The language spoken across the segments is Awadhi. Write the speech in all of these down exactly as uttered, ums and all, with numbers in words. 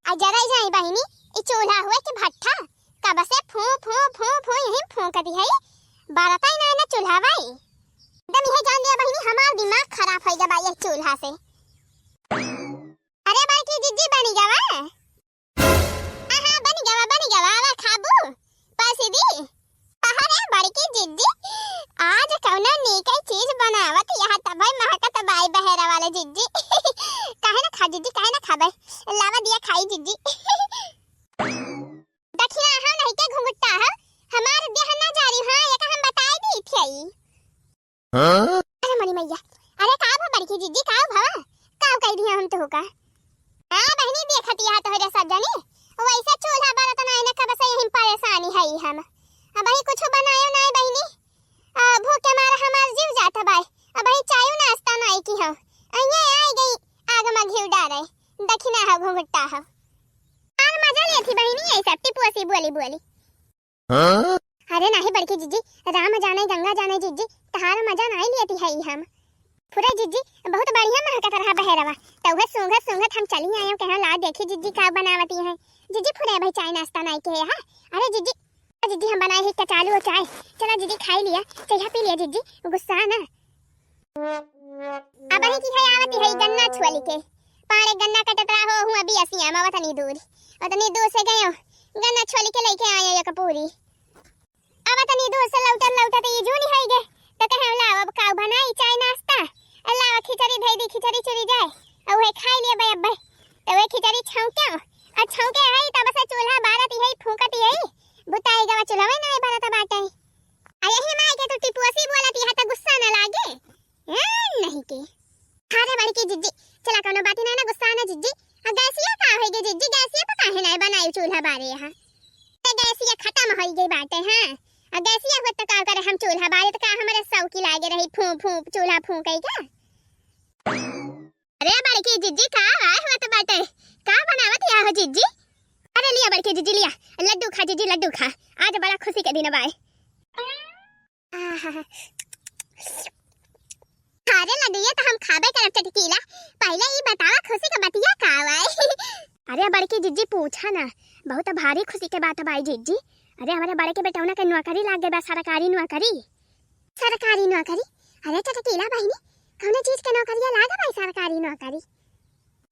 आ जरा जाई बहिनी, ई चूल्हा हुए कि भट्ठा? कब से फू, फू, फू, फू यहीं फूंकत है। बरतै ना, ना चूल्हा बाई। एकदम यह जान लिया बहिनी, हमार दिमाग खराब होइ गवा ये चूल्हा से। अरे बड़की जिज्जी बनी गवा। आहा, बनी गवा, बनी गवा, आवा खाबू। पैसे दी। अरे बड़की जिज्जी, आज कौनो नीके चीज बनावत यहाँ तबै महकत बाई बहेरा वाले जिज्जी। काहे ना खा जिज्जी, काहे ना खाबै? लावा दिया खाई जिज्जी। दखिना हो नहीं के घुंघटा हो, हमार देह ना जारी हो, ये का हम बताई दी थी। हाँ? अरे मोरी मैया, अरे का भा बड़की जिज्जी, का भा? का कह दिया हम तो का? हाँ बहिनी, देखत यहाँ तोहरे सब जनी, वैसे चूल्हा बरत ना इन्हें कब से यहीं परेशानी है हम। अब ही कुछ बनायो ना बहिनी, आ, भूखे मारे हमार जीव जात बाय। अब ही चाय नाश्ता नाई की हो, अइये आई गई आग में घी डारे, दखिना हो घुंघटा हो। और मजा लेती बहिनी ऐसा टिपुआ सी बोली बोली। हाँ? अरे नाही बड़की जिज्जी, राम जाने गंगा जाने जिज्जी, तहार मजा नाही लेती है हम। फुरे जिज्जी, बहुत बढ़िया महकत रहा बहेरवा, तो वह सूंघत सूंघत हम चली आयो, कहा ला देखी जिज्जी का बनावती है। जिज्जी फुरे भाई चाय नाश्ता नाही के है। अरे जिज्जी, जिज्जी हम बनाए ही कचालू चाय, चला जिज्जी खाई लिया, चाय पी लिया जिज्जी, गुस्सा ना। अब ही की है आवती है गन्ना छुअली के। पाड़े गन्ना कटत रहा हो, हूँ अभी असी आमा वतनी दूर। वतनी दूर से गयो, गन्ना छुअली के लेके आयो एक पूरी। अब वतनी दूर से लौटत लौटत ई जूनी है गे। तो कहे लाओ अब काऊ बनाई चाय नाश्ता। लाओ खिचड़ी धई दी, खिचड़ी चुरी जाए। और वह खाई लिए बे अब्बे। तो वह खिचड़ी छौंक्यो। और छौंके है तब से चूल्हा बारत ही है, फूंकत ही है। बुताई गवा चूल्हा ना बारत बाटे। आ यही माई के तो टिपुआ सी बोलत, यहाँ तो गुस्सा न लागे। हाँ, नहीं के। अरे बड़की जिज्जी, चला कौनो बात ना, ना गुस्सा ना जिज्जी। आ गैसिया का होइगे जिज्जी, गैसिया पे काहे ना बनाई चूल्हा बारे यहाँ? ते गैसिया खत्म होइगे बाटे, हाँ। आ गैसिया हुआ तो का करे हम चूल्हा बारे, तो का हमारे सौ की लागे रही फूं फूं चूल्हा फूंके का? अरे बड़की जिज्जी, का आवाज होत बाटे? का बनावत या हो जिज्जी? अरे लिया बड़की जिज्जी, लिया, लड्डू खा जिज्जी, लड्डू खा। आज बड़ा खुशी के दिन बाय। आहा। अरे लड्डू, ये तो हम खाबे करब चटकीला। पहले ई बतावा खुशी के बतिया का बाय? अरे बड़की जिज्जी पूछा ना, बहुत भारी खुशी के बात बाय जिज्जी। अरे हमारे बड़े के बेटौना के नौकरी लाग गए बा, सरकारी नौकरी। सरकारी नौकरी? अरे चटकीला बहिनी, कौने चीज के नौकरिया लाग बाय सरकारी नौकरी?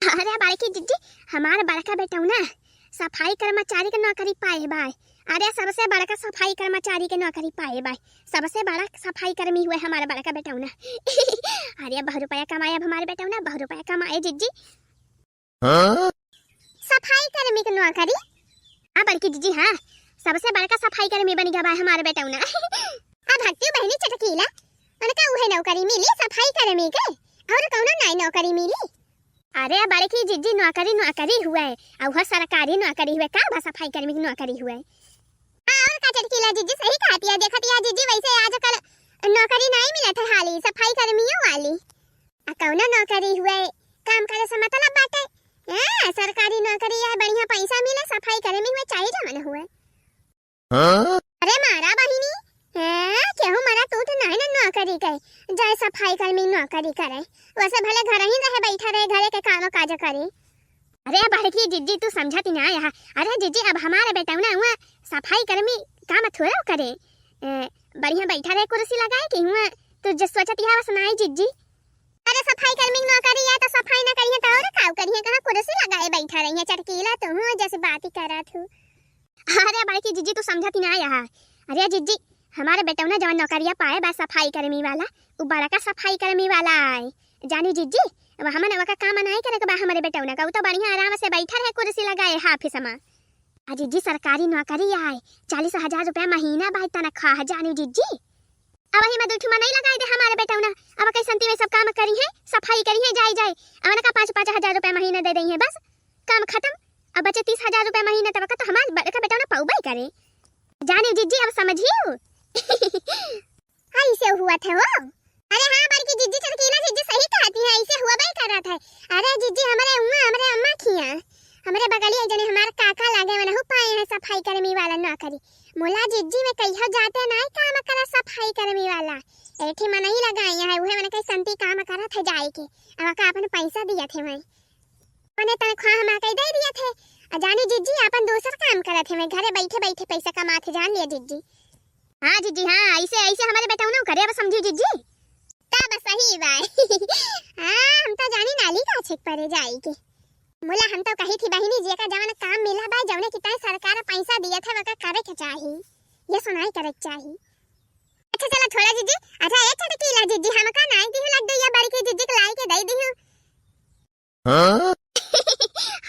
अरे बड़की जिज्जी, हमार बड़का बेटौना सफाई कर्मचारी के नौकरी पाए बाय। अरे सबसे बड़का सफाई कर्मचारी के नौकरी पाए बाय, सबसे बड़ा सफाई कर्मी हुए हमार बड़का बेटौना। अरे बहुत रुपया कमाए अब हमार बेटौना, बहुत रुपया कमाए जिज्जी। हाँ? सफाई कर्मी के नौकरी? हाँ बड़की जिज्जी, हाँ, सबसे बड़का सफाई कर्मी बन गवा हमार बेटौना। अब हट्टी बहिनी चटकीला, उनका उहे नौकरी मिली सफाई कर्मी के, और कौनो नाई नौकरी मिली? अरे बड़की जिज्जी, नौकरी नौकरी हुए, और वह सरकारी नौकरी हुए, का बा सफाई कर्मी की नौकरी हुए? हाँ, और का चटकीला जिज्जी सही कहती है, देखती है जिज्जी, वैसे आजकल नौकरी नाई मिलत है हाली सफाई कर्मियों वाली। आ कौनो नौकरी हुए, काम करे से मतलब बाटे। हाँ, सरकारी नौकरी है, बढ़िया पैसा मिले, सफाई कर्मी हुए, चाहे जवन हुए। हाँ? अरे मारा बहिनी, हाँ, केहू मरा तू तो नाई ना नौकरी करे, जाए सफाई कर्मी नौकरी करे, वैसे भले घर ही रहे, बैठा रहे, घरे के काम काज करे। अरे बड़की जिज्जी, तू समझती ना यहाँ। अरे जिज्जी, अब हमारे बेटौना हुआ सफाई कर्मी काम थोड़ा करे, ए, बढ़िया बैठा रहे कुर्सी लगाए के हुआ। तू जो सोचती है बस नाई जिज्जी। अरे सफाई कर्मी की नौकरी है तो सफाई ना करिए तो और का करिए, कहाँ कुर्सी लगाए बैठा रही है चटकीला तू हूँ जैसे बात ही करा थू। अरे बड़की जिज्जी, तू समझती ना यहाँ। अरे जिज्जी, हमारे बेटौना जवन नौकरिया पाए बा सफाई कर्मी वाला, उ बड़का सफाई कर्मी वाला आए। जानी जिज्जी, अब हमन ओका काम नाई करे के बा हमारे बेटौना का, उ तो बढ़िया आराम से बैठा रहे कुर्सी लगाए ऑफिस में। आ जिज्जी, सरकारी नौकरी आए, चालीस हजार रुपया महीना बाई तनख्वाह है, जानी जिज्जी। अब वही में दू ठो मनई लगाई दे हमारे बेटौना, अब कैसंती में सब काम करी है, सफाई करी है, जाई जाई, अब उनका पाँच पाँच हजार रुपया महीना दे दई है, बस काम खत्म। अब बचे तीस हजार रुपया महीना, तब का तो हमार बड़का बेटौना पौबे करे। जानी जिज्जी, अब समझियो। ऐसे हुआ थे वो। अरे हाँ, बड़की जिज्जी, चटकीला जिज्जी सही कहती है, ऐसे हुआ भाई कर रहा था। अरे जिज्जी, हमारे उम्मा, हमारे अम्मा खिया, हमारे बगलिया जने हमारे काका लागे, वनहु पाए हैं सफाई कर्मी वाला नौकरी। मुला जिज्जी में कहियो जाते नाई काम करा सफाई कर्मी वाला। एठी मनई लगाई है, उहे मन कैसंती काम करा थे जाए के। अब का अपन पैसा दिया थे वहीं। अपने तनख्वाह मा कई दे दिया थे। आ जानी जिज्जी, आपन दूसर काम करत है, मैं घरे बैठे बैठे पैसा कमात है, जान लिया जिज्जी। हाँ जिज्जी, हाँ, ऐसे, ऐसे हमारे बेटौनौ करे, अब समझी जिज्जी। तब सही बाय। हाँ, हम तो जानी नाली का छिक परे जाई के। मुला हम तो कही थी बहिनी, जेका जवन काम मिला बाय, जवने की तय सरकार पैसा दिया था, वका करे के चाही, ये सुनाई करे के चाही। अच्छा चला छोड़ा जिज्जी। अच्छा ए चटकीला जिज्जी, हमका नाई दिहु लड्डू, या बड़की जिज्जी के लाई के दे दिहु। हाँ?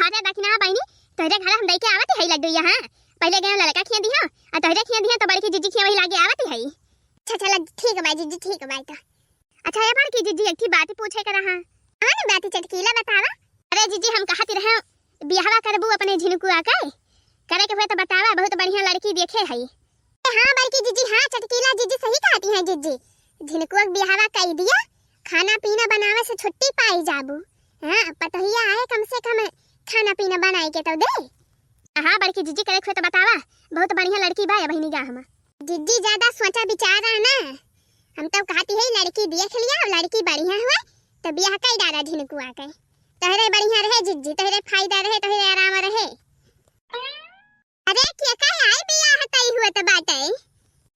अरे दखिना बहिनी, तोहरे घर हम दई के आवत है लड्डू यहाँ। पहले गए ललका खिया दिहो, आ तोहरे खिया दिहो तो बड़की जिज्जी खिया वही लागे आवत है। अच्छा चला ठीक बा जिज्जी, ठीक बा तो। अच्छा ए बड़की जिज्जी, एक ठी बात पूछे के रहा। कौन बात चटकीला बतावा? अरे जिज्जी हम कहत रहे बियाहवा करबू अपने झिनकुआ के? करे के हुए तो बतावा, बहुत बढ़िया लड़की देखे हई। ए, हाँ, बड़की जिज्जी, हाँ, चटकीला जिज्जी सही कहती हैं जिज्जी। झिनकुआ के बियाहवा कई दिया, खाना पीना बनावे से छुट्टी पाई जाबू। हाँ, पतोहिया आए कम से कम खाना पीना बनाए के तो दे। हाँ, बड़की जिज्जी, करे के हुए तो बतावा, बहुत बढ़िया लड़की बा बहिनी गाँव में। जिज्जी, ज्यादा सोचा विचारा ना, हम तो कहती है लड़की देख लिया, लड़की बढ़िया हुआ तो बियाह कई डाला झिनकुआ के। तोहरे बढ़िया रहे जिज्जी, तोहरे फायदा रहे, तोहरे आराम रहे। अरे, के का आई बियाह तय हुआ त बाटे?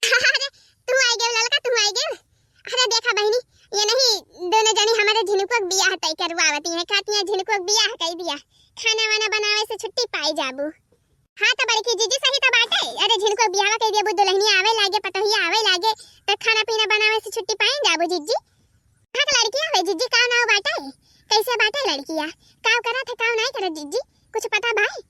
अरे, तू आई गेल ललका, तू आई गेल। अरे देखा बहिनी, ये नहीं, दोनों जनी हमारे झिनकुआ के बियाह तय करवावती हैं, कहती हैं झिनकुआ के बियाह कई दिया, खाना वाना बनावे से छुट्टी पाई जाबू। हाँ तो बड़की जिज्जी सही तो बाटे। अरे झिनकुआ के बियाह कई दिया, दुल्हनिया आवे लागे, पतोहिया आवे लागे, तो खाना पीना बनावे से छुट्टी पाई जाबू जिज्जी। हाँ तो लड़किया हुए जिज्जी, का नाव बाटे, कैसे बाटे लड़किया, का करत है, का नहीं करत जिज्जी, कुछ पता भाई?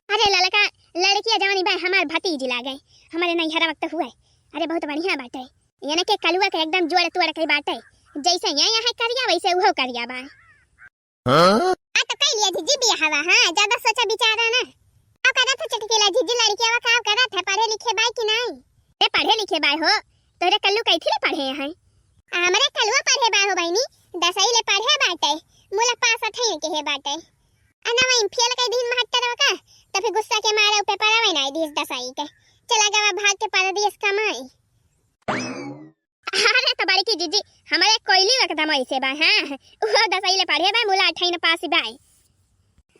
अरे ललका, लड़किया जवानी बा हमार भतीजी लागे, हमारे नैहरा वक्त हुए। अरे बहुत बढ़िया बाटे, यानी के कलुआ के एकदम जोड़ तोड़ के बाटे, जैसे यहाँ यहाँ करिया वैसे उहो करिया बा। हाँ? आ तो कई लिया जिज्जी बियाहवा, हाँ, ज्यादा सोचा विचारा ना। का करत है चटकीला जिज्जी लड़किया, का करत है, पढ़े लिखे बाय कि नहीं? ए पढ़े लिखे बाय हो, तोरे कल्लू कैथी ले पढ़े हैं? हमरे कलुआ पढ़े बाय हो बहिनी, दसई ले पढ़े बाटे, मुला पास अठई के हे बाटे। अना वहीं फेल कई दिन महत्तर का, तब फिर गुस्सा के मारे उ पेपर आवे ना दिस दसई के। चला गवा भाग के परदेस कमाई। अरे तो बड़की जिज्जी, हमारे कोयली एकदम ऐसे बा, हाँ? उहो दसई ले पढ़े बा, मुला अठई न पास बा।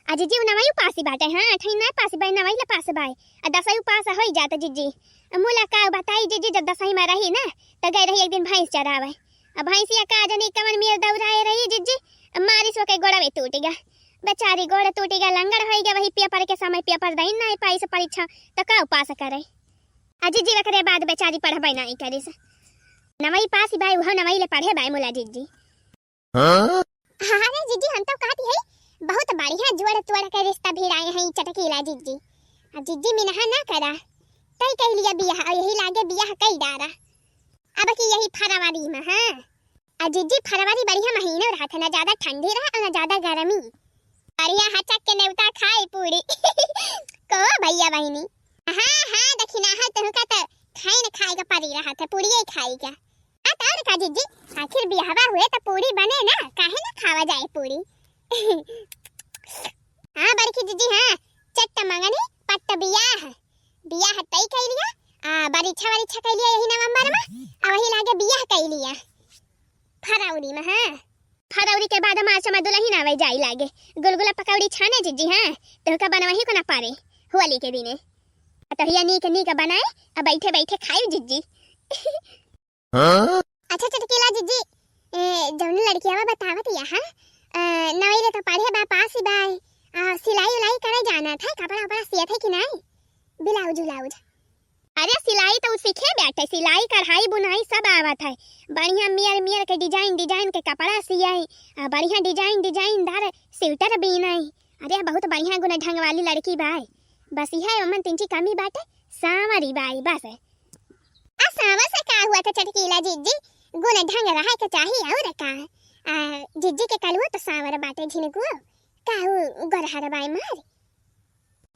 आ जिज्जी, उ नवई पास बाटे, हाँ? अठई न पास बा, नवई ले पास बा। आ दसई पास होई जात जिज्जी। मुला का बताई जिज्जी, जब दसई में रही ना, तो गए रही एक दिन भैंस चरावे। अब भैंसिया का जनी कवन मेर दौड़ाए रही जिज्जी, मारिस ओके गोड़वे टूट गया। बेचारी गोड़ टूट गया, लंगड़ होई गया, वही पेपर के समय पेपर दई ना पाई से परीक्षा, तो का पास करे? आ जिज्जी ओकरे बाद बेचारी पढ़बे नाई करिस। नवई पास बाय, उहो नवई ले पढ़े बाय मुला जिज्जी। हाँ? अरे जिज्जी, हम तो कहती है, बहुत बढ़िया जोड़ तोड़ के रिश्ता भिड़ाए हैं ई चटकीला जिज्जी। आ जिज्जी मिनहा ना करा, तय कह लिया बियाह, यही लागे बियाह कई डारा। अब की यही फरवरी में, हाँ। आ जिज्जी, फरवरी बढ़िया महीना रहत है, ना ज्यादा ठंडी रहे और ना ज्यादा गर्मी। बढ़िया हचक के नेवता खाई पूरी। को भैया बहिनी? हाँ, हाँ, दखिना है, तुहका तो खाई न खाए का परी रहत है, पूरी ही खाई का। आ, तो और का जिज्जी, आखिर बियाहवा हुए तो पूरी बने ना, काहे ना खावा जाए पूरी? हाँ, बड़की जिज्जी, हाँ, चट्ट मंगनी, पट्ट बियाह। बियाह तय कई लिया, आ, बरीक्षा वरीक्षा कई लिया यही नवंबर में, आ वही लागे बियाह कई लिया फरवरी में, हाँ। फरवरी के बाद मार्च में दुल्हन आवे जाई लागे, गुलगुला पकौड़ी छाने जिज्जी, हाँ, तोहका बनवही को ना पारे, होली के दिने। आ तहिया नीक नीक बनाए, आ बैठे बैठे खाई जिज्जी। हाँ? अच्छा चटकीला जिज्जी, ए, जौन लड़कियावा बतावत या, हाँ? अ, नवई ले तो पढ़े बा, पास ही बा, आ, सिलाई उलाई करे जानत है, कपड़ा उपड़ा सियत है कि नहीं? ब्लाउज उलाउज। अरे सिलाई तो उ सीखे बाटे, सिलाई कढ़ाई बुनाई सब आवत है। बढ़िया मेर मेर के डिजाइन डिजाइन के कपड़ा सियाई, आ बढ़िया डिजाइन डिजाइनदार स्वेटर बीनाई। अरे बहुत बढ़िया गुण ढंग वाली लड़की बाय। बस यह ओमन तिनची कमी बाटे, सांवरी बाय बस। आ सांवर से का हुआ था चटकीला जिज्जी, गुण ढंग रहे के चाही और का। आ, जिज्जी के कलुआ तो सांवर बाटे झिनकुआ, का उ गरहर बाय मार?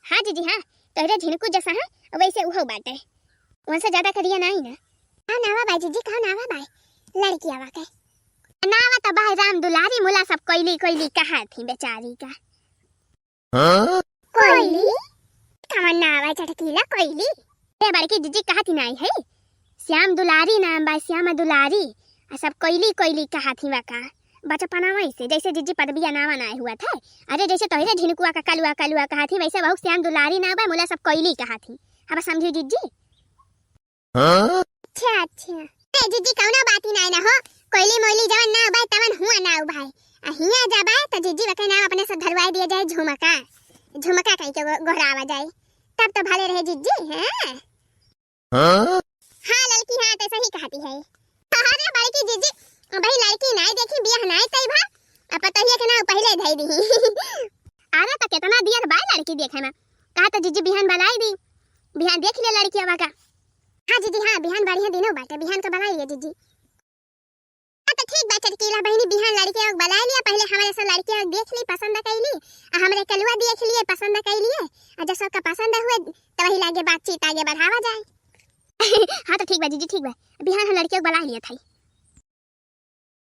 हाँ जिज्जी, हाँ, तोहरे झिनकू जैसा है, वैसे उहो बाटे। उनसे ज्यादा करिया नाई ना। का नावा बाय जिज्जी, का नावा बाय लड़कियावा के? नावा तो बाय राम दुलारी, मुला सब कोयली कोयली कहा थी बेचारी का। हाँ? कोयली? कवन नावा चटकीला कोयली? ए बड़की जिज्जी कहा थी नाई है, श्याम दुलारी नाम बाय, श्याम दुलारी। आ सब कोयली कोयली कहा थी वका। बचपना वैसे, जैसे जिज्जी पदविया नावा नाय हुआ था। अरे, जैसे तोहरे झिनकुआ का कलुआ कलुआ कहा थी, वैसे बहुत सियान दुलारी नाव बा, मुला सब कोयली कहा थी। अब समझू जिज्जी? हाँ? अच्छा, अच्छा। ए, जिज्जी, कौनो बात ही नाय ना हो। कोयली मोयली जवन नाव बा, तवन हुआ नाव बा। आ हिया जाबा, तो जिज्जी वके नाव अपने से धरवाई दिया जाए झुमका। झुमका कहीं के गो-, गोहरावा जाए। तब तो भले रहे जिज्जी, हैं? हाँ? हाँ, लड़की, हाँ, तो सही कहती है। अरे, बड़की जिज्जी, भाई लड़की नाय देखी, बियाह नाय तई भा, अब पतोहिया के नाव पहले धई दी। अरे, तो कितना दियर बा लड़की देखे में। कहा तो जिज्जी बिहान बलाई दी, बिहान देख ले लड़की अब का। हाँ जिज्जी, हाँ, बिहान बढ़िया दिनो बाटे, बिहान के बलाई ले जिज्जी। हाँ, तो ठीक बा, चटकीला बहिनी,